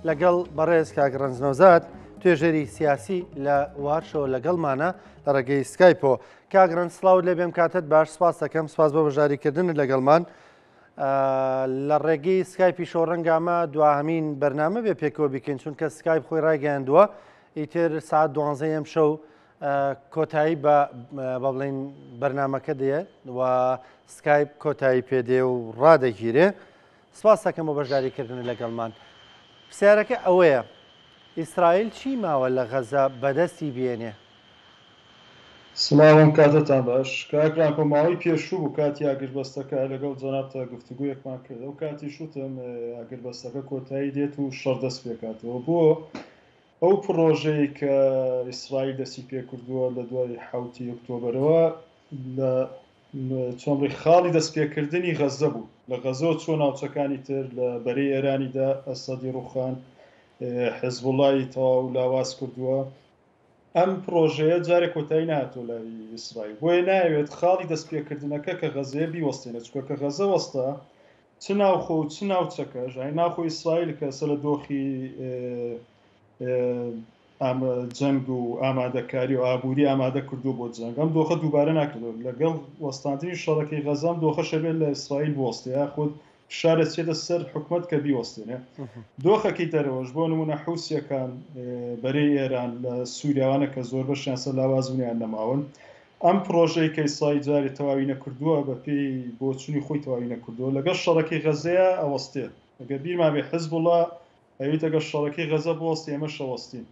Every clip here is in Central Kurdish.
لەگەڵ بەڕێز کاک ڕەنج نەوزاد توێژەری سیاسی لە وارشەوە لەگەڵمانە لە ڕێگەی سکایپەوە. کاک ڕەنج سڵاوت لێ بێم کاتت باش سپاس دەکەم سپاس بۆ بەشداریکردنت لەگەڵمان. لە ڕێگەی سکایپیشەوە ڕەنگە ئەمە دواهەمین بەرنامە بێ پێکەوە بیکەین چونکە سکایپ خۆی ڕایگەیاندووە ئیتر سعات دوانزەی ئەمشەو کۆتایی بە بە بڵین بەرنمەکە دێ و سکایپ کۆتایی پێدێ و ڕادەگیرێ سپاس دەکەم بۆ بەشداریکردن لەگەڵمان پرسیارەکە ئەوەیە ئیسرائیل چی ماوە لە غەزە بەدەستی بێنێ؟ سڵاو ئەم کاتەتان باش کاک ڕانکۆ ماوەی پێشوو بوو کاتی ئاگربەستەکە لەگەڵ جەنابتا گفتوگۆیەکمان کرد ئەو کاتیش وتم ئاگربەستەکە کۆتایی دێت و شەڕ دەست پێکاتەوە بۆ ئەو پڕۆژەی کە ئیسرائیل دەستی پێکردووە لە دوای حوتی ئۆکتۆبەرەوە لە چۆن بڵێی خاڵی دەستپێکردنی غەزە بوو لە غەزەوە چووە ناوچەکانی تر لە بەرەی ئێرانیدا ئەسەدی ڕوخان حزبوڵای تەواو لاواز کردووە ئەم پڕۆژەیە جارێ کۆتایی نەهاتووە لای ئیسرائیل، بۆیە نایەوێت خاڵی دەستپێکردنەکە کە غەزەیە بیوەستێنێت، چونکە کە غەزە وەستا چ ناوخۆ و چ ناوچەکەش، یانی ناوخۆی ئیسرائیل کە ئێستا لە دۆخی جەنگ و ئامادەکاری و ئابووری ئامادە کردووە بۆ جەنگ، ئەم دۆخە دووبارە ناکرێتەوە. لەگەڵ وەستاندنی شەڕەکەی غەزە ئەم دۆخەش ئەبێت لە ئیسرائیل بوەستێ، یاخود فشار ئەچێتە سەر حکومەت کە بیوەستێنێ. دۆخەکەی دەرەوەش بۆ نموونە حوسیەکان، بەرەی ئێران لە سووریا ئەوانە کە زۆربەشیان سەر لاواز بوون یان نەماون. ئەم پڕۆژەی کە ئیسرائیل جارێ تەواوی نەکردووە، بە پێی بۆچوونی خۆی تەواوی نەکردووە، لەگەڵ شەڕەکەی غەزەیا ئەوەستێ. ئەگەر بیرمان بێ حزبوڵا ئەویت ئەگەر شەڕەکەی غەزە بوەستێ ئێمەش ئەوەستین.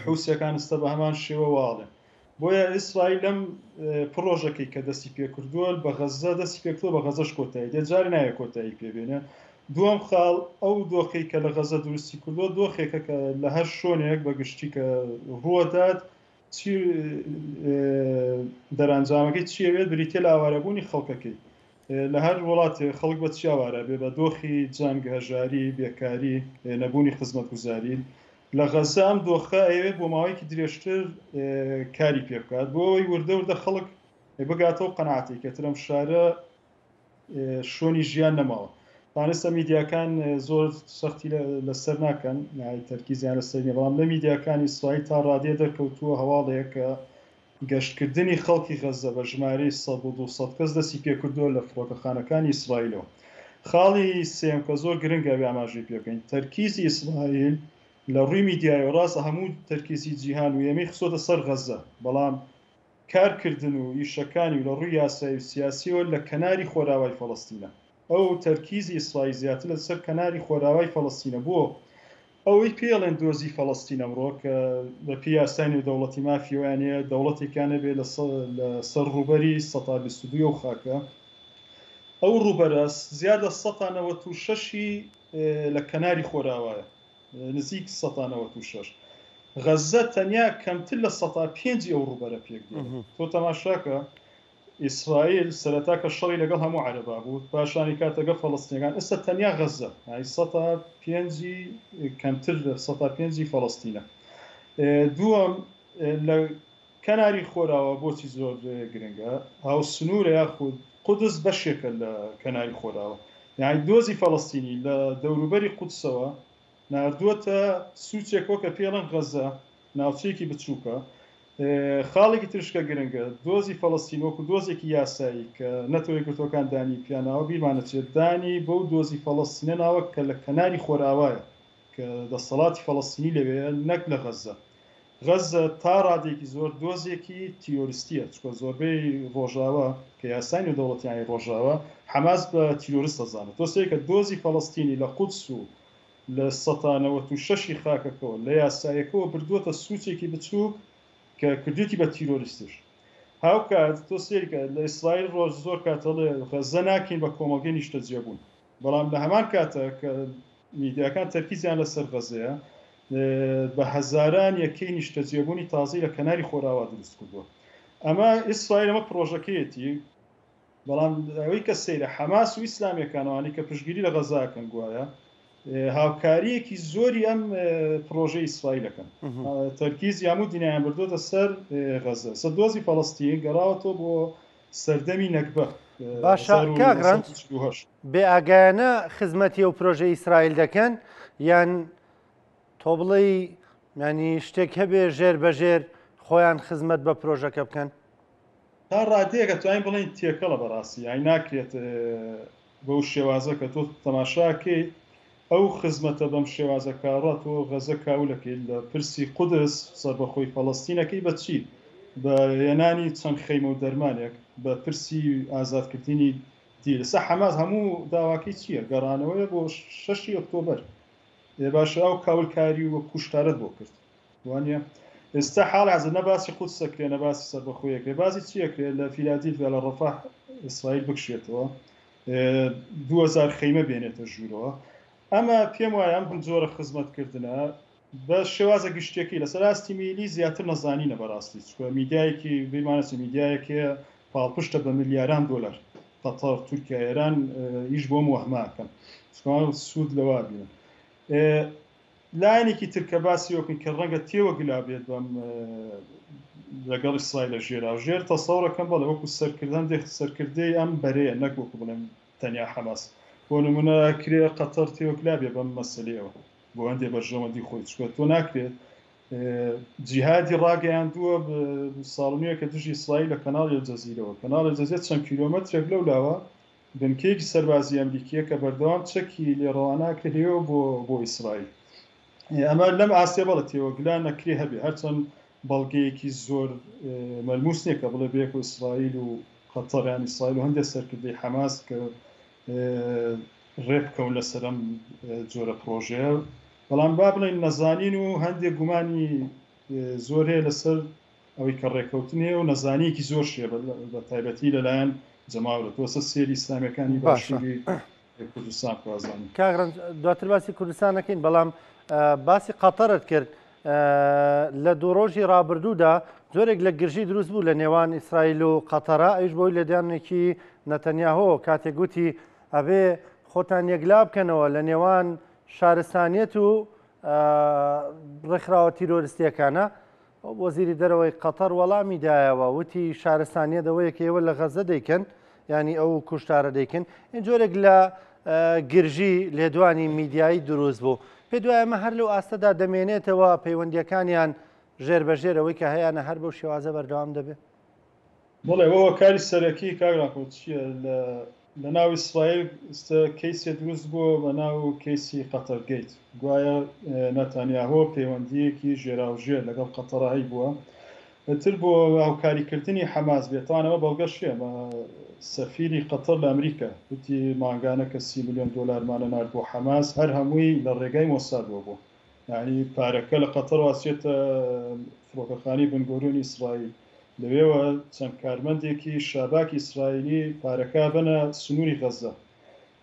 حوسیەکان ئستا بە هەمان شێوە واڵێن. بۆیە ئیسرائیل لەم پڕۆژەکەی کە دەستی پێکردووە بە غەزە دەستی پێکردووە بە غەزەش کۆتایی دێت جارێ ناوێت کۆتایی پێبێنێ. دووەم خاڵ ئەو دۆخەی کە لە غەزە دروستی کردووە دۆخێکە کە لە هەر شۆنێک بە گشتی کە ڕووەدات چی دەرەنجامەکەی چیە بێت بریتە لە ئاوارەبوونی خەڵکەکەی. لە هەر وڵاتێ خەڵک بە چی ئاوارە بێ؟ بە دۆخی جەنگ، هەژاری، بێکاری، نەبوونی خزمەتگوزاری. لە غەزە ئەم دۆخە ئەیەوێت بۆ ماوەیەکی درێژتر کاری پێ بکات بۆ ئەوەی وردە وردە خەڵک بگاتەوە قەناعەتێک کە تر ئەم شارە شۆنی ژیان نەماوە. تانێستا میدیاکان زۆر سەختی لەسەر ناکەن، تەرکیزیان لەسەر نییە، بەڵام لە میدیاکانی ئیسرائیل تا ڕادەیە دەرکەوتووە هەواڵێک کە گەشتکردنی خەڵکی غەززە بە ژمارەی سەد و 200 کەس دەستی پێکردووە لە فڕۆکەخانەکانی ئیسرائیلەوە. خاڵی سێیەم کە زۆر گرنگە ئەبێ ئاماژەی پێ بکەین، تەرکیزی ئیسرائیل لە ڕووی میدیایەوە ڕاستە هەموو تەرکیزی جیهان و ئێمەی خستۆتە سەر غەززە، بەڵام کارکردن و ئیشەکانی و لە ڕووی یاسایی و سیاسیەوە لە کەناری خۆراوای فەڵەستینە. ئەو تەرکیزی ئیسرائیل زیاتر لە سەر کەناری خۆراوای فەڵەستینە بۆ ئەوەی پێی ئەڵێن دۆزی فەڵەستین ئەمڕۆ کە بە پێی یاسای نێودەوڵەتی مافی ئەویان هەیە دەوڵەتێکیان هەبێ لە سەر ڕووبەری سەتا 22 ئەو خاکە ئەو ڕووبەرە زیاد لە سەتا 96ی لە کەناری خۆراوایە نزیک سەتا 96 غەززە تەنیا کەمتر لە سەتا پێنجی ئەو ڕووبەرە پێک دێنێ تۆ تەماشاکە ئیسرائیل سەرەتا کە شەڕی لەگەڵ هەموو عەرەبا بوو، پاشانی کات لەگەڵ فەڵەستینەکان، ئێستا تەنیا غەززە، یانی سەتا پێنجی کەمتر لە سەتا پێنجی فەڵەستینە. دووەم، لە کەناری خۆراوا بۆچی زۆر گرنگە، هاوسنوورە یاخود قودس بەشێکە لە کەناری خۆراوا، یانی دۆزی فەڵەستینی لە دەوروبەری قودسەوە ناردووەتە سوچێکەوە کە پێی ئەڵێن غەزە، ناوچەیەکی بچووکە. خاڵێکی ترش کە گرنگە، دۆزی فەڵەستین وەکو دۆزێکی یاسایی کە نەتەوە یەکگرتووەکان دانی پیا ناوە، بیرمان نەچێت دانی بەو دۆزی فەڵەستینە ناوە کە لە کەناری خۆرئاوایە، کە دەسەڵاتی فەڵەستینی لەوێیە نەک لە غەزە. غەزە تا ڕادەیەکی زۆر دۆزێکی تیرۆریستییە، چونکە زۆربەی ڕۆژاوا کە یاسای نێودەوڵەتیانی ڕۆژاوا حەماس بە تیرۆریست دەزانێت. تۆ سەیرکە دۆزی فەڵەستینی لە قودس و لە سەتا 96 ی خاکەکەوە لە یاسایەکەوە بردووەتە سوچێکی بچووک کە کردوێتی بە تیرۆریستیش. هاوکات تۆ سەیرکە لە ئیسرائیل ڕۆژ زۆر کات ئەڵێ غەزە ناکەین بە کۆمەڵگەی نیشتەجێبوون، بەڵام لە هەمان کاتە کە میدیاکان تەرکیزیان لەسەر غەزەیە بە هەزاران یەکەی نیشتەجێبوونی تازەی لە کەناری خۆراوا دروست کردووە. ئەمە ئیسرائیل ئەمە پڕۆژەکەیەتی. بەڵام ئەوەی کە سەیرە حەماس و ئیسلامیەکان ئەوانەی کە پشتگیری لە غەزە ئەکەن گوایە هاوکاریەکی زۆری ئەم پرۆژەی ئیسرائیل ئەکەن تەرکیزی هەموو دنیایان بردۆتە سەر غەزە سەر دۆزی فەڵەستین گەڕاوەتەوە بۆ سەردەمی نەکبە باشە کاک ڕەنج بێ ئاگایانە خزمەتی ئەو پرۆژەی ئیسرائیل دەکەن یان؟ تۆ بڵێی یانی شتێک هەبێ ژێر بە ژێر خۆیان خزمەت بە پرۆژەکە بکەن؟ تا ڕادەیەک ئەتوانین بڵێین تێکەڵە بەڕاستی یانی ناکرێت بەو شێوازە کە تۆ تەماشاکەیت ئەو خزمەتە بەم شێوازە کاڕە تۆ غەزە کاولەکەیت لە پرسی قودس سەربەخۆی فەڵەستینەکەی بە چی بە هێنانی چەند خەیمە و دەرمانێک بە پرسی ئازادکردنی دیل ئێستا حەماس هەموو داواکەی چییە گەڕانەوەیە بۆ شەشی ئۆکتۆبەر ئێ باشە ئەو کاولکاری و کوشتارەت بۆ کرد وانە ئێستا حاڵ حازر نە باسی قودس ئەکرێ نە باسی سەربەخۆی ئەکرێ باسی چی ئەکرێ لە فیلادیلفیا لە ڕەفەح ئیسرائیل بکشێتەوە 2000 خەیمە بێنێتە ژوورەوە ئەمە پێم وایە ئەم جۆرە خزمەتکردنە بە شێوازە گشتیەکەی لەسەر ئاستی میلی زیاتر نەزانینە بەڕاستی چکە میدیایەکی بیرمانەچێ میدیایەک هەیە پاڵپشتە بە ملیاران دۆلار قەتەر تورکیا ئێران ئیش بۆم وەهماکەن چکە سوود لەوە بینن لایەنێکی تر کە باسی وەکن کە ڕەنگە تێوە گلا بێت بەم لەگەڵ ئیسرائیل لە ژێراوژێر تەسەوڕەکەم بەڵێ وەکو سەرکردە هەندێک سەرکردەی ئەم بەرەیە نەک وەکو بڵێم تەنیا حەماس بۆ نمونە کرێ قەتەر تێوەگلا بێ بەم مەسەلەیەوە بۆ هەندێ بەرژەوەندی خۆی چونکە تۆ ناکرێت جیهادی ڕاگەیاندووە ساڵ نوێ کە دژی ئیسرائیل لە کەناڵی الجەزیرەوە کەناڵی الجەزیرە چەند کیلۆمەترێک لەو لاوە بنکەیەکی سەربازی ئەمریکییە کە بەردەوام چەکی لێ ڕەوانە ئەکرێت لەوێوە بۆ بۆ ئیسرائیل. ئەمە لەم ئاستەیە بەڵێ تێوەگلان ئەکرێ هەبێ هەرچەند بەڵگەیەکی زۆر مەلموس نییە کە بڵێ بەیەکەوە ئیسرائیل و قەتەر یان ئیسرائیل و هەندێک سەرکردەی حەماس کە ڕێبکەون لەسەر ئەم جۆرە پرۆژەیە بەڵام با بڵێین نەزانین و هەندێک گومانی زۆر هەیە لەسەر ئەوەی کە ڕێکەوتن هەیە و نەزانیەکی زۆر شێ بە تایبەتی لەلایەن جەماوەرە تۆ سە سێری ئیسلامیەکانی باشووری کوردستان خوازانی. کاک ڕەنج دواتر باسی کوردستان نەکەین بەڵام باسی قەتەرت کرد لە دوو ڕۆژی ڕابردوودا جۆرێک لە گرژی دروست بوو لە نێوان ئیسرائیل و قەتەرە ئەویش بۆی لێدانێکی نەتەنیاهۆ کاتێک گوتی ئەبێ خۆتان یەکلا بکەنەوە لە نێوان شارستانیەت و ڕێکخراوە تیرۆریستیەکانە وەزیری دەرەوەی قەتەر وەڵامی دایەوە وتی شارستانیەت ئەوەیە کە ئێوە لە غەزە دەیکەن یانی ئەو کوشتارە دەیکەن این جۆرێک لە گرژی لێدوانی میدیایی دروست بوو پێ دوای ئەمە هەر لەو ئاستەدا دەمێنێتەوە پەیوەندیەکانیان ژێر بە ژێر ئەوەی کە هەیانە هەر بەو شێوازە بەردەوام دەبێت. بەڵێ ئەوە هۆکاری سەرەکی کاک ڕاکۆ چییە لە لە ناو ئیسرائیل ئیستە کەیسێ دروست بووە بە ناو کەیسی قەتەر گەیت گوایە ناتانیاهۆ پەیوەندییەکی ژێراوژێر لەگەڵ قەتەرا هەیبووە ئیتر بۆ هاوکاریکردنی حەماس بێت تاوان ئەمە بەڵگەش هەیە سەفیری قەتەر لە ئەمریکا وتی مانگانە کە 30 ملیۆن دۆلارمانە نارد بۆ حەماس هەر هەمووی لە ڕێگای مۆسادەوە بوو یانی پارەکە لە قەتەرەوە ئەچێتە فڕۆکەخانەی بن گۆریۆنی ئیسرائیل، لەوێوە چەند کارمەندێکی شاباکی ئیسرائیلی پارەکە ئەبەنە سنووری غەزە،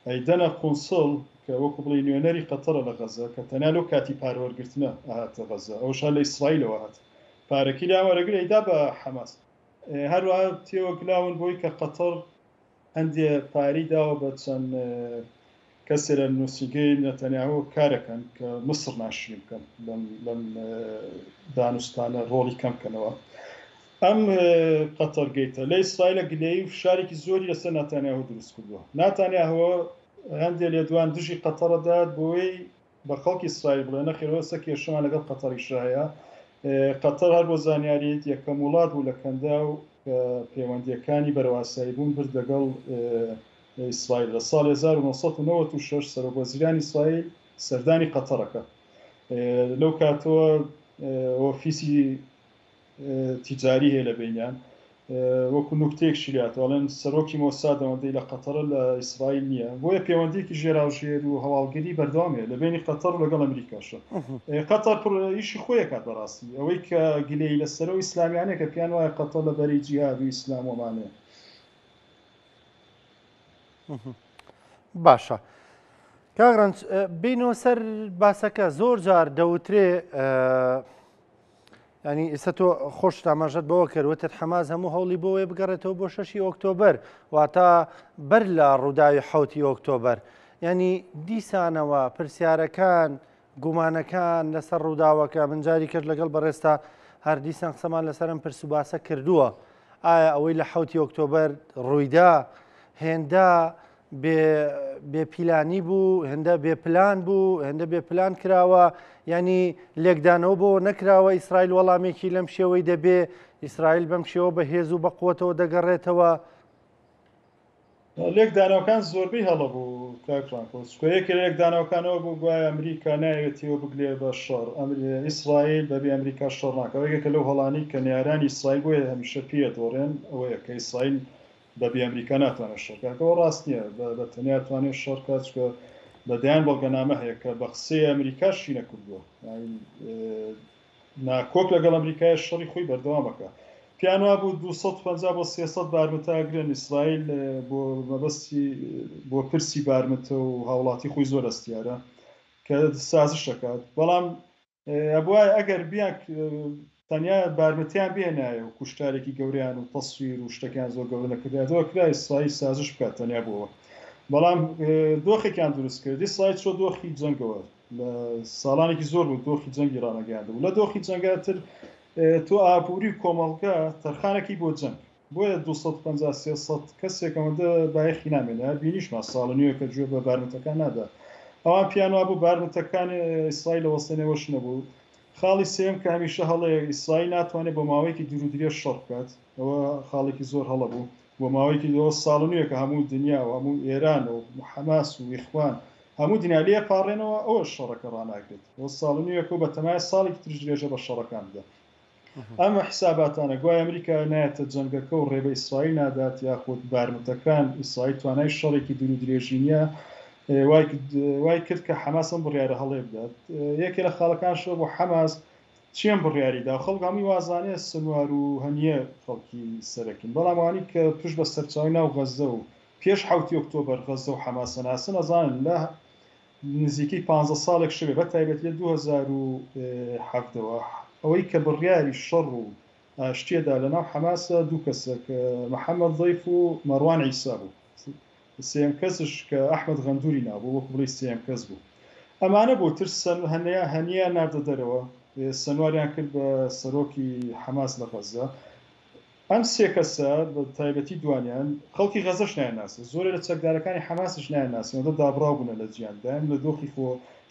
ئەیدەنە قونسڵ کە وەکو بڵێی نوێنەری قەتەرە لە غەزە کە تەنیا لەو کاتی پارە وەرگرتنە ئەهاتە غەزە، ئەوەش هەر لە ئیسرائیلەوە هات پارەکەی لێیان وەرەگرت ئەیدا بە حەماس. هەروەها تێوەگلاون بۆی کە قەتەر هەندێ پارەی داوە بە چەند کەسێ لە نووسینگەی نەتەنیاهۆ کارەکەن کە مسڕ ناشرین بکەن لەم دانوستانە ڕۆڵی کەم کەنەوە. ئەم قەتەر گەیتە لە ئیسرائیلە گلەیی و فشارێکی زۆری لەسەر ناتانیاهۆ دروست کردووە. ناتانیاهۆ هەندێ لێدوان دژی قەتەڕە دات بۆی بە خەڵکی ئیسرائیل بڵێ نەخێر ئێستا کێشەمان لەگەڵ قەتەریشا هەیە. قەتەر هەر بۆ زانیاریت یەکەم وڵات بوو لە کەنداو کە پەیوەندییەکانی بەرەو ئاسایی بوون برد لەگەڵ ئیسرائیل. لە ساڵی 1996 سەرۆک وەزیرانی ئیسرائیل سەردانی قەتەرەکە. لەو کاتەوە ئۆفیسی تیجاری هەیە لە بینیان. وەکو نوکتەیەک شریاتەوە ئەڵێن سەرۆکی مۆساد ئەوەندەی لە قەتەرە لە ئیسرائیل نییە، بۆیە پەیوەندیەکی ژێراوژێر و هەواڵگری بەردەوام هەیە لە بینی قەتەر و لەگەڵ ئەمریکاشە. قەتەر ئیشی خۆی ئەکات بەڕاستی ئەوەی کە گلەیی لەسەرە و ئیسلامیانەیە کە پێیان وایە قەتەر لە بەرەی جیهاد و ئیسلام وەمانەیە. باشە کاک ڕەنج بینەوە سەر باسەکە زۆر جار دەوترێ ینی ئێستا تۆ خۆش ئاماژەت بەوە کرد وتت حەماس هەموو هەوڵی بۆیە بگەڕێتەوە بۆ شەشی ئۆکتۆبەر واتە بەر لە ڕووداوی حوتی ئۆکتۆبەر ینی دیسانەوە پرسیارەکان گومانەکان لەسەر ڕووداوەکە من جاری کرد لەگەڵ بەڕێستا هەر دیسان قسەمان لەسەرم پرس و باسە کردووە ئایا ئەوەی لە حوتی ئۆکتۆبەر ڕوویدا هێندە بێ بێ پیلانی بوو هێندە بێ پلان بوو هێندە بێ پلان کراوە ینی لێکدانەوە بۆ نەکراوە ئیسرائیل وەڵامێکی لەم شێوەی دەبێ ئیسرائیل بەم شێوە بە هێز و بە قوتەوە دەگەڕێتەوە. لێکدانەوەکان زۆربەی هەڵە بوو کاک فرانکۆ چونکە یەکێ لە لێکدانەوەکانەوە بوو گوایە ئەمریکا نایەوێت تێوە بگلێ بە شەڕ ئیسرائیل بەبێ ئەمریکا شەڕ ناکا یەکێکە لەو هەڵانەی کە نەیارانی ئیسرائیل بۆیە هەمیشە پێی ئەدۆڕێن ئەوەیە کە ئیسرائیل بەبێ ئەمریکا ناتوانێت شەڕ کات ئەوە ڕاست نییە بە تەنیا توانێت شەڕ کات چونکە بە دەیان بەڵگەنامە هەیە کە بە قسەی ئەمریکاشی نەکردووە ناکۆک لەگەڵ ئەمریکایە شەڕی خۆی بەردەوام ئەکا. پێیان وابوو 250 بۆ 300 بارمتە ئەگرن، ئیسرائیل بۆ مەبەستی بۆ پرسی بارمتە و هاوڵاتی خۆی زۆر هەستیارە کە سازش ئەکات، بەڵام ئەبوایە ئەگەر بیان تەنیا بارمتەیان بهێنایە و کوشتارێکی گەورەیان و تەسویر و شتەکەیان زۆر گەورە نەکردایەتەوە کرا ئیسرائیل سازش بکات تەنیا بۆ ئەوە، بەڵام دۆخێکیان دروست کرد ئیسرائیل چۆ دۆخی جەنگەوە لە ساڵانێکی زۆر بوو دۆخی جەنگی ڕانەگەیاندبوو لە دۆخی جەنگا تر تۆ ئابووری و کۆمەڵگە تەرخانەکەی بۆ جەنگ بۆیە 250 300 کەسێک ئەوەندە بایەخی نامێنێ هەر بینیشمان ساڵە نوێکە گوێ بە بارمتەکان نادا ئەوان پیان وابوو بارمتەکان ئیسرائیل لە وەستێنەوەش نەبوو خاڵی سێم کە هەمیشە هەڵەیە ئیسرائیل ناتوانێت بۆ ماوەیەکی دوور و درێژ شەڕ بکات ئەوە خاڵێکی زۆر هەڵە بوو بۆ ماوەیەکی ئەوە ساڵ نوێ کە هەموو دنیا و هەموو ئێران و حەماس و ئیخوان هەموو دنیا لێ پاڕێنەوە ئەوە شەڕەکە ڕاناگرێت ئەوە ساڵ نوێکە و بەتەمایە ساڵێکی تریش درێژە بە شەڕەکان بدە ئەمە حساباتانە گوایە ئەمریکا نایەتە جەنگەکە و ڕێ بە ئیسرائیل نادات یاخود بارمتەکان ئیسرائیل توانای شەڕێکی دوور و درێژی نییە وای کرد کە حەماس ئەم بڕیارە هەڵێ بدات یەکێ لە خاڵەکان شەوە بۆ حەماس چیان بڕیاری دا خەڵک هەمووی وازانێ سنوار و هەنیە خەڵکی سەرەکین بەڵام ئەوانەی کە پشت بە سەرچاوەی ناو غەززە و پێش حەوتی ئۆکتۆبەر غەززە و حەماس ئەناسن ئەزانن لە نزیکەی پانزە ساڵێک شەوێ بە تایبەتی لە 2017 وە ئەوەی کە بڕیاری شەڕ و ئاشتیەدا لە ناو حەماسە دوو کەسە کە محەمەد زەیف و مەڕوان عیسا بوو سێیەم کەسش کە ئەحمەد غەندوری ناوبوو وەکو بڵێی سێیەم کەس بوو. ئەمانە بۆ ترس هەنیە هەنیەیان ناردە دەرەوە، سەنواریان کرد بە سەرۆکی حەماس لە غەززە. ئەم سێ کەسە بە تایبەتی دوانیان خەڵکی غەزەش نایانناسن، زۆرێ لە چەکدارەکانی حەماسیش نایانناسن، ئەوەندە دابڕاو بوونە لە جیهان، دایم لە دۆخی خۆ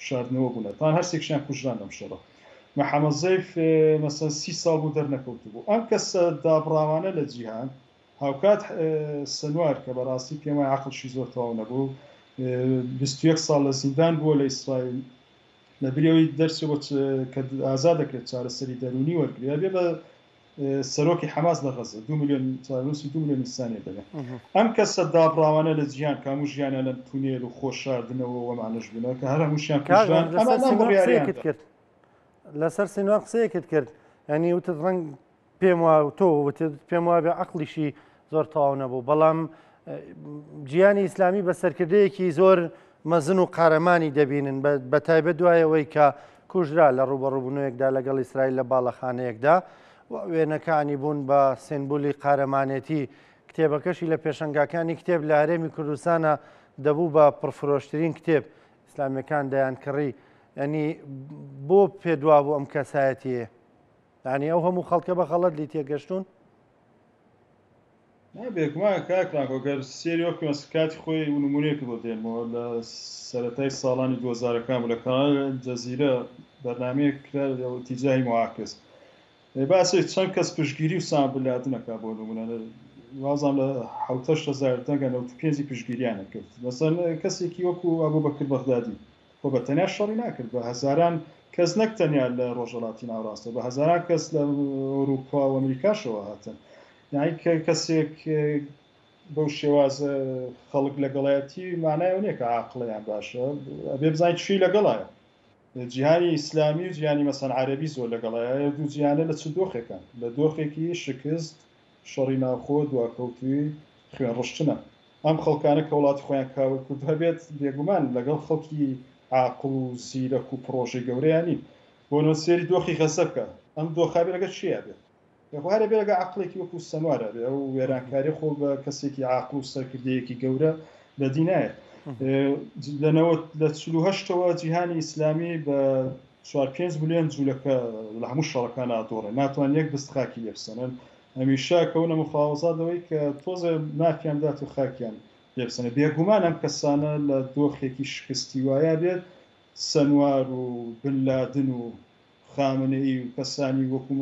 شاردنەوە بوونە. تان هەر سێکشیان کوژران لەم شەڕە. محەمەد زەیف مەسەلەن 30 ساڵ بوو دەرنەکەوتبوو. ئەم کەسە دابڕاوانە لە جیهان هاوکات سنوار کە بەڕاستی پێم وایە عەقڵشی زۆر تەواو نەبوو 21 ساڵ لە زیندان بووە لە ئیسرائیل لە بری ئەوەی دەرچێ بۆ کە ئازاد دەکرێت چارەسەری دەروونی وەرگێ بێ بە سەرۆکی حەماس لە غەزە دو میلیۆن چارەنووسی دو میلیۆن ئینسانی دەبێت ئەم کەسە دابڕاوانە لە جیهان کە هەموو ژیانیان لەم تونێل و خۆشاردنەوە وەمانەش بوونە کە هەر هەمووشیان کوژران ئەمان ئەم بڕیاریان کرد لەسەر سینوار قسەیەکت کرد ینی وتت ڕەنگ پێم وا تۆ وتت پێم وابێ عەقڵیشی زۆر تەواو نەبوو بەڵام جیهانی ئیسلامی بە سەرکردەیەکی زۆر مەزن و قارەمانی دەبینن بە تایبەت دوایەوەی کە کوژرا لە ڕوبەڕوبوونەوەیەکدا لەگەڵ ئیسرائیل لە باڵەخانەیەکدا و وێنەکانی بوون بە سێنبولی قارەمانێتی کتێبەکەشی لە پێشەنگاکانی کتێب لە هەرێمی کوردستانە دەبوو بە پڕفرۆشترین کتێب ئیسلامیەکان دەیان کڕی ینی بۆ پێدوابوو ئەم کەسایەتیە یانی ئەو هەموو خەڵکە بە غەڵەت لی تێگەشتوون؟ نا بێگومان کاک ڕانکۆ گەر سێری وەک مەس کاتی خۆی و نمونەیەکت بۆ دێنمەوە لە سەرەتای ساڵانی 2000ەکان بوو لە کەناڵی جەزیرە بەرنامەیەک کرا لە ئیتیجاهی معاکس باسی چەند کەس پشتگیری وسام بن لادن ئەکا بۆ نمونە وازان لە حوتەشت هەزار دەنگە 95 پشتگیریان کرد مەسەن کەسێکی وەکو ئەبوبەکر بەغدادی خۆ بە تەنیا شەڕی ناکرد، بە هەزاران کەس نەک تەنیا لە ڕۆژهەڵاتی ناوەڕاستەوە، بە هەزاران کەس لە ئەوروپا و ئەمریکاشەوە هاتن. یانی کە کەسێک بەو شێوازە خەڵک لەگەڵایەتی مانای ئەوە نییە کە عاقڵە یان باشە، ئەبێ بزانین چی لەگەڵایە. جیهانی ئیسلامی و جیهانی مەسەن عەرەبی زۆر لەگەڵایە، دوو جیهانە لە چ دۆخێکان؟ لە دۆخێکی شکست، شەڕی ناوخۆ، دواکەوتووی، خوێنڕشتنە. ئەم خەڵکانە کە وڵاتی خۆیان کاول کردووە بێت بێگومان لەگەڵ خەڵکی عاقڵ و زیرەک و پڕۆژەی گەورەیان نین. بۆ نمونە سەیری دۆخی غەززە بکە، ئەم دۆخە بێ لەگەڵ کێیا بێت؟ خۆ هەر ئەبێ لەگەڵ عەقڵێکی وەکو سەنوارا بێ. ئەو وێرانکاریە خۆ بە کەسێکی عاقڵ و سەرکردەیەکی گەورە بەدی نایەت. لە نەوەد لە 48ەوە جیهانی ئیسلامی بە چوار پێنج ملیۆن جوولەکە لە هەموو شەڕەکان ئادۆڕێ، ناتوان یەک بست خاکی لێ بسەنن. هەمیشە کەونە مفاوەزات لەوەی کە تۆزێ مافیان بدات و خاکیان. لێ بسەنێ. بێگومان ئەم کەسانە لە دۆخێکی شکستی وایا بێت سەنوار و بن لادن و خامنەیی و کەسانی وەکو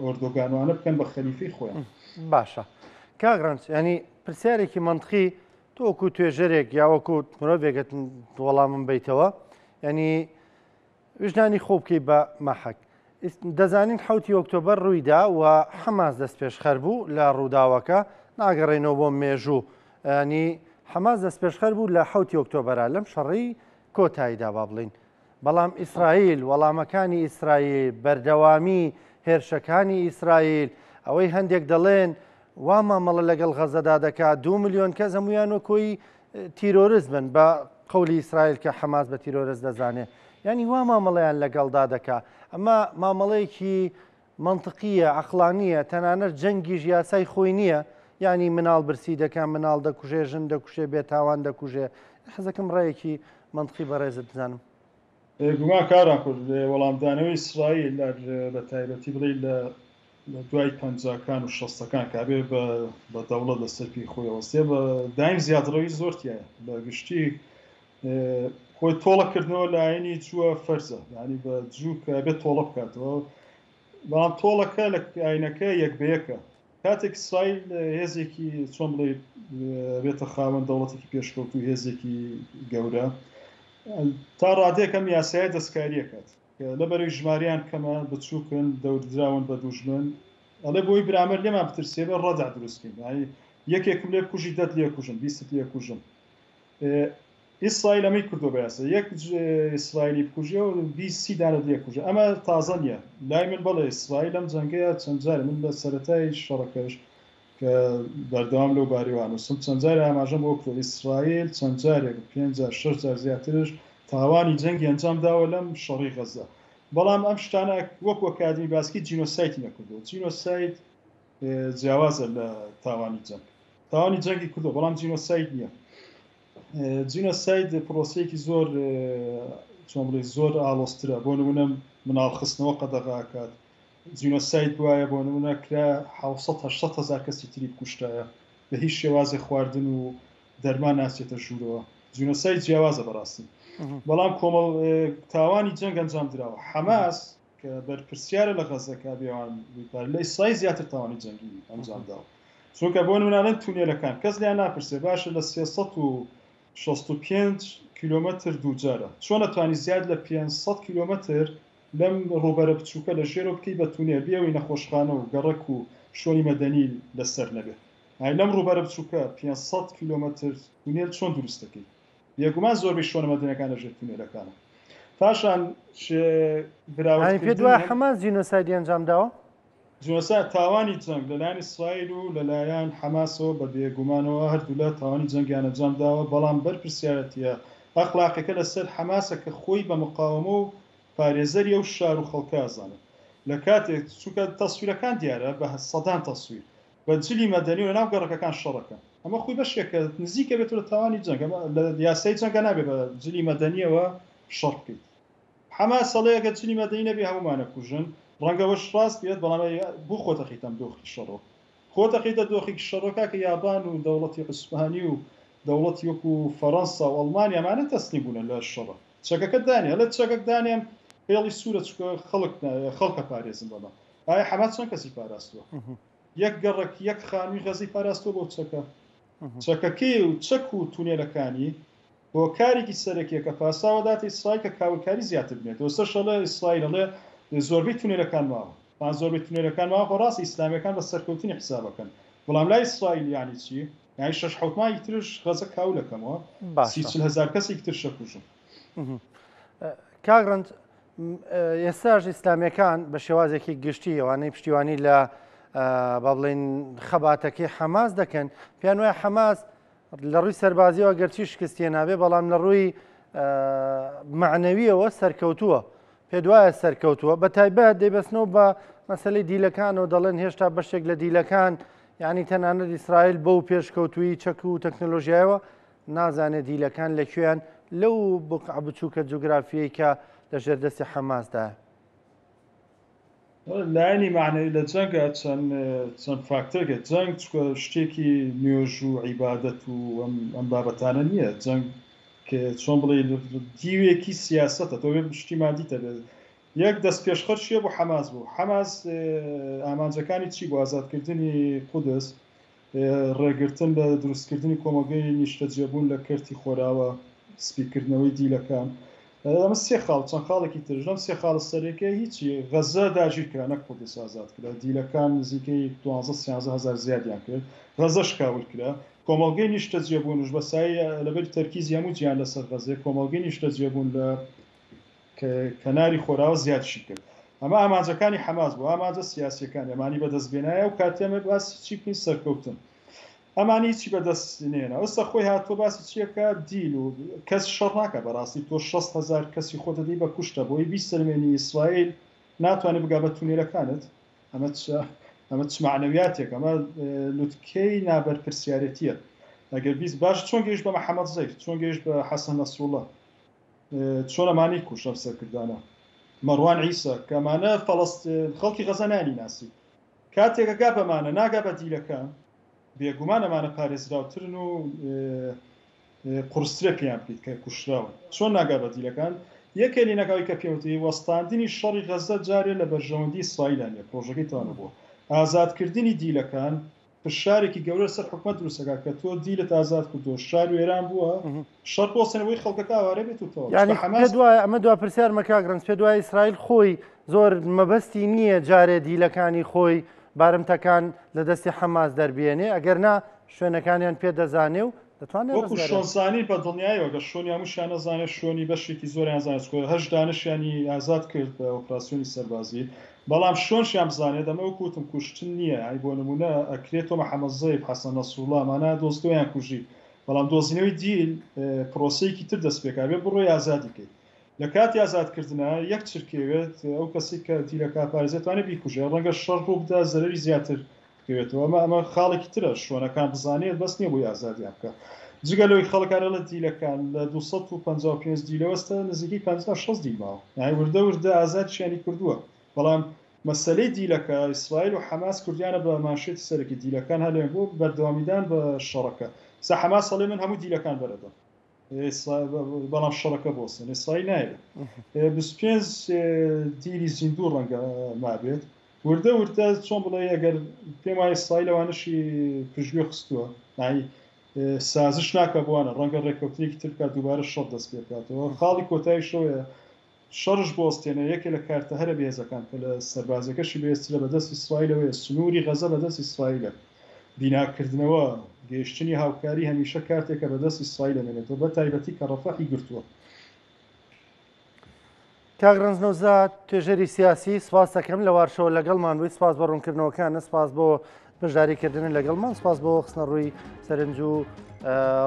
ئۆردۆگان وانە بکەن بە خەلیفەی خۆیان. باشە کاک ڕەنج یانی پرسیارێکی مەنتقی تۆ وەکو توێژەرێک یا وەکو مرۆڤێکت وەڵامم بیتەوە یعنی ویژدانی خۆ بکەی بە مەحەک دەزانین حوتی ئۆکتۆبەر ڕوویدا و حەماس دەست پێشخەر بوو لە ڕووداوەکە ناگەڕێنەوە بۆ مێژوو ینی حەماس دەست پێشخەر بوو لە حوتی ئۆکتۆبەرە لەم شەڕی کۆتاییدا با بڵین بەڵام ئیسرائیل، وەڵامەکانی ئیسرائیل، بەردەوامی هێرشەکانی ئیسرائیل، ئەوەی هەندێک دەڵێن وا مامەڵە لەگەڵ غەزەدا دەکات، دوو ملیۆن کەس هەمویان وەکۆی تیرۆرست بن بە قەولی ئیسرائیل کە حەماس بە تیرۆرست دەزانێ، یانی وا مامەڵەیان لەگەڵدا دەکا. ئەمە مامەڵەیەکی مەنتقییە، عەقڵانییە، تەنانەت جەنگیش یاسای خۆی نییە، یانی مناڵ برسی دەکا، مناڵ دەکوژێ، ژن دەکوژێ، بێتاوان دەکوژێ. حەزەکەم ڕایەکی مەنتقی بەڕێزت بزانم. بێگومان کاران کورد وەڵامدانەوەی ئیسرائیل ئەر بە تایبەتی بڵێی لە لە دوای پەنجاکان و شەستەکان کە ئەبێ بە بە دەوڵەت لەسەر پێی خۆی ئەوەستێ بە دایم زیادڕەوی زۆر تیایە بە گشتی خۆی تۆڵە کردنەوە لایەنی جووە فەرزە یعنی بە جوو کە بێت تۆڵە بکاتەوە بەڵام تۆڵەکە لە ئاینەکە یەک بە یەکە کاتێک ئیسرائیل هێزێکی چۆن بڵێ بێتە خاوەن دەوڵەتێکی پێشکەوتو هێزێکی گەورە تا ڕادێک ئەم یاسایە دەستکاریەکات لەبەرەی ژماریان کەمە بچووکن دەوردراون بە دوژمن ئەڵێ بۆی برامەر لێمان بترسێ بە ڕەدع دروستکەین یەکێکم لێ بکوژی دەت لێ کوژم بیستت لێ کوژم ئیسرائیل ئەمەی کردووە بە یاسا یەک ئیسرائیلی بکوژێ و 20 سی دانە لێ کوژێ ئەمە تازە نییە لای من بەڵێ ئیسرائیل ئەم جەنگەیە چەند جارێ من لە سەرەتای شەڕەکەش کە بەردەوام لەو بارەیەوە نووسم چەند جارێ ئاماژەم بۆ کردووە ئیسرائیل چەند جارێک پێنج جار شەش جار زیاترش تاوانی جەنگی ئەنجام داوە لەم شەڕی غەزە بەڵام ئەم شتانە وەکو ئەکادمی باسکی جینۆسایتی نەکردووە جینۆساید جیاوازە لە تاوانی جەنگ تاوانی جەنگی کردووە بەڵام جینۆساید نییە جینۆساید پرۆسەیەکی زۆر چۆن بڵێ زۆر ئاڵۆزترە بۆ نمونە مناڵ خستنەوە قەدەغاکات جینۆساید وایە بۆ نمونە کرا 600 800 هزار کەسی تری بکوشتایە بە هیچ شێوازێ خواردن و دەرمان ناچێتە ژوورەوە جینۆساید جیاوازە بەڕاستی بەڵام کۆمەڵ تاوانی جەنگ ئەنجام دراوە حەماس کە بەرپرسیارە لە غەزە کە بێوان لە ئیسرائیل زیاتر تاوانی جەنگی ئەنجام داوە چونکە بۆ نمونە تونێلەکان کەس لیان ناپرسێ باشە لە 365 کیلۆمەتر دووجارە چۆن ئەتوانی زیاد لە 500 کیلۆمەتر لەم ڕووبەرە بچووکە لە ژێرەوە بکەی بە تونێل بێ ئەوەی نەخۆشخانە و گەڕەک و شوێنی مەدەنی لەسەر نەبێ لەم ڕووبەرە بچووکە 500 کیلۆمەتر تونێل چۆن دروست دەکەی بێگومان زۆربەی شوێنە مەدەنیەکان لەژێر تونێلەکانە. پاشان براوەی پێت وایە حەماس جینۆسایدی ئەنجام داوە؟ جینۆساید تاوانی جەنگ لەلایەن ئیسرائیل و لەلایەن حەماسەوە بە بێگومانەوە هەردوولا تاوانی جەنگیان ئەنجام داوە، بەڵام بەرپرسیارەتیە ئەخلاقیەکە لەسەر حەماسە کە خۆی بە مقاوەمە و پارێزەری ئەو شار و خەڵکە ئەزانێت لە کاتێک چونکە تەسویرەکان دیارە بە سەدان تەسویر بە جلی مەدەنی و لەناو گەڕەکەکان شەڕەکەن ئەمە خۆی بەشێکە نزیکە بێت لە تاوانی جەنگ ئەمە لە یاسای جەنگە نابێ بە جلی مەدەنیەوە شەڕ بکەیت حەماس ئەڵێ ئەگەر جلی مەدەنی نەبێ هەموومانە کوژن ڕەنگە ئەوەش ڕاست بێت بەڵام بۆ خۆت ئەخەیتە ئەم دۆخی شەڕەوە خۆت ئەخەیتە دۆخێکی شەڕەوە کاکە یابان و دەوڵەتی عوسمانی و دەوڵەتی وەکو فەڕەنسا و ئەڵمانیا ئەمانە تەسلیم بوونە لە شەڕە چەکەکە دانێ ئەڵێ چەکەک دانێم هێڵی سوورە چونکە خەڵک خەڵکە پارێزم بەمە ئایا حەماس چەند کەسی پاراستووە یەک گەڕەک یەک خانووی غەزەی پاراستووە بەو چەکە. چەکەکەی و چەک و تونێلەکانی هۆکارێکی سەرەکیە کە پاساوە داتە ئیسرائیل کە کاولکاری زیاتر بنێتەوە. ئێستاش ئەڵێ ئیسرائیل ئەڵێ زۆربەی تونێلەکان ماوە. پان زۆربەی تونێلەکان ماوە خۆ ڕاستە ئیسلامیەکان بە سەرکەوتنی حساب ئەکەن. بەڵام لای ئیسرائیل یانی چی؟ یانی شەش حەوت مانگی ترش غەزە کاول ئەکەمەوە. سی باشە. چل هەزار کەسێکی ترش ئەکوژم. کاک ڕەنج ئێستاش ئیسلامیەکان بە شێوازێکی گشتی ئەوانەی پشتیوانی لە با بڵێن خەباتەکەی حەماس دەکەن پێیان وایە حەماس لە ڕووی سەربازیەوە گەرچی شکستیە نابێ بەڵام لە ڕووی معنەویەوە سەرکەوتووە پێدوایە سەرکەوتووە بە تایبەت دەیبەستنەوە بە مەسلەی دیلەکان و دەڵێن هێشتا بەشێک لە دیلەکان یعنی تەنانەت ئیسرائیل بەو پێشکەوتووی چەک و تەکنەلۆژیایەوە نازانێت دیلەکان لە کوێن لەو بقعە بچووکە جوگرافیەی کە لە ژێر دەستی حەماسدایە. لایەنی مەعنەوی لە جەنگا چەند چەند فاکتەرێکە جەنگ چکە شتێکی نوێژ و عیبادەت و ئەم بابەتانە نییە جەنگ کە چۆن بڵێ دیوێکی سیاسەتە تۆ بێ شتی مادیتە بێت یەک دەست پێشخەر چیە بوو حەماس بوو حەماس ئامانجەکانی چی بوو ئازادکردنی قودس ڕێگرتن لە دروستکردنی کۆمەڵگەی نیشتەجێبوون لە کەرتی خۆراوا، سپیکردنەوەی دیلەکان. ئەمە سێ خاڵ، چەند خاڵێکی ترش. لەم سێ خاڵە سەرەکییە هیچی، غەززە داگیرکرا نەک قودس ئازاد کرا، دیلەکان نزیکەی دوانزە سیانزە هەزار زیادیان کرد، غەززەش کاول کرا. کۆمەڵگەی نیشتەجێبوونش بە سایەی لەبەر تەرکیزی هەموو جیهان لەسەر غەززە، کۆمەڵگەی نیشتەجێبوون لە کەناری خۆراوا زیادیشی کرد. ئەمە ئامانجەکانی حەماس بوو، ئامانجە سیاسییەکانی، ئەمانی بەدەست بێنایە ئەو کاتەی ئەمە باسی چی بکەین سەرکەوتن. ئەمانی هیچی بەدەست نێنا. ئێستا خۆی هاتووە باسی چیەکە دیل و کەس شەڕ ناکە بەڕاستی تۆ 6 هەزار کەسی خۆت دەدەی بە کوشتە بۆی بیسەلمێنی ئیسرائیل ناتوانێت بگا بە تونێلەکانت. ئەمە چ ئەمە چ مەعنەویاتێک ئەمە لوتکەی نابەرپرسیارێتیە. ئەگەر بیست باش چۆن گەیشت بە محەممەد زەیف چۆن گەیشت بە حەسەن نەسروڵڵا چۆن ئەمانەی کوشت ئەم سەرکردانە مەڕوان عیسا کە ئەمانە فەڵەست خەڵکی غەزە نانی ناسی کاتێک ئەگا بەمانە ناگا بە دیلەکان بێگومان ئەمانە پارێزراوترن و قورسترە پێیان بکەیت کە کوشراون چۆن ناگا بە دیلەکان یەکێ لینەکەوەی کە پێوتی وەستاندنی شەڕی غەزە جارێ لە بەرژەوەندی ئیسرائیلان نیە پرۆژەکەی تەواو بووە ئازادکردنی دیلەکان فشارێکی گەورە لەسەر حکومەت دروست ئەکات کە تۆ دیلت ئازاد کردووە شار وێران بووە شەڕ بوەستێنە بۆی خەڵکەکە ئاوارە بێت و تەواو یانی چونکە حەماس پێت وایە ئەمە دوا پرسیارمە کاک ڕەنج پێت وایە ئیسرائیل خۆی زۆر مەبەستی نییە جارێ دیلەکانی خۆی بارمتەکان لە دەستی حەماس دەربێنێ ئەگەر نا شوێنەکانیان پێ دەزانێ و دەتوانێ وەکو ڕزگاریان شۆن زانی بە دڵنیایەوە گەر شۆنی هەمووشیان نەزانێت شۆنی بەشێکی زۆریان زانێت چونکە هەشت دانەشیانی ئازاد کرد بە ئۆپراسیۆنی سەربازی بەڵام شۆنشیان بزانێت ئەمە وەکو وتم کوشتن نییە یانی بۆ نموونە ئەکرێت تۆ محەمەد زەیف حەسەن نەسروڵا ئەمانە دۆزتۆیان کوژی بەڵام دۆزینەوەی دیل پرۆسەیەکی تر دەست پێکا بێ بڕۆی ئازادی کەیت لە کاتی ئازادکردنا یەک چرکەیەوێت ئەو کەسی کە دیلەکە ئەپارێزێت توانێت بیکوژێ ڕەنگە شەڕ ڕوو بدا زەرەری زیاتر بکەوێتەوە ئەمە ئەمە خاڵێکی ترە شوێنەکان بزانێت بەس نییە بۆی ئازادیان بکە جگە لەوەی خەڵکانە لە دیلەکان لە 255 دیلەوە ئێستا نزیکەی 50 60 دیل ماوە یانی وردە وردە ئازادیشیانی کردووە بەڵام مەسەلەی دیلەکە ئیسرائیل و حەماس کردیانە بە مانشێتی سەرەکی دیلەکان هەلێن بۆ بەردەوامیدان بە شەڕەکە سا حەماس هەڵێ من هەموو دیلەکان بەرەدەم بەڵام شەڕەکە بۆسن ئیسرائیل نایەوێت 25 دیلی زیندوو ڕەنگە مابێت وردە وردە چۆن بڵێ ئەگەر پێم وایە ئیسرائیل ئەوانەشی پشتگوێ خستووە یانی سازش ناکە بۆوانە ڕەنگە ڕێککەوتنێکی تر بکات دووبارە شەڕ دەست پێ بکاتەوە خاڵی کۆتایی شەوەیە شەڕش بوەستێنە یەکێ لە کارتە هەرە بەهێزەکان کە لە سەربازەکەشی بەهێزترە بەدەست ئیسرائیلەوەیە سنووری غەزە بەدەست ئیسرائیلە بیناکردنەوە گەیشتنی هاوکاری هەمیشە کارتێکە بەدەست ئیسرائیل ئەمێنێتەوە بە تایبەتی کە ڕەفەحی گرتووە. کاک ڕەنج نەوزاد توێژەری سیاسی سپاس دەکەم لە وارشەوە لەگەڵمان بووی سپاس بۆ ڕوونکردنەوەکانت سپاس بۆ بەشداریکردن لەگەڵمان سپاس بۆ خستنە ڕووی سەرنج و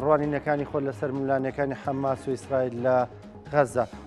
ڕوانینەکانی خۆت لەسەر ململانێکانی حەماس و ئیسرائیل لە غەزە.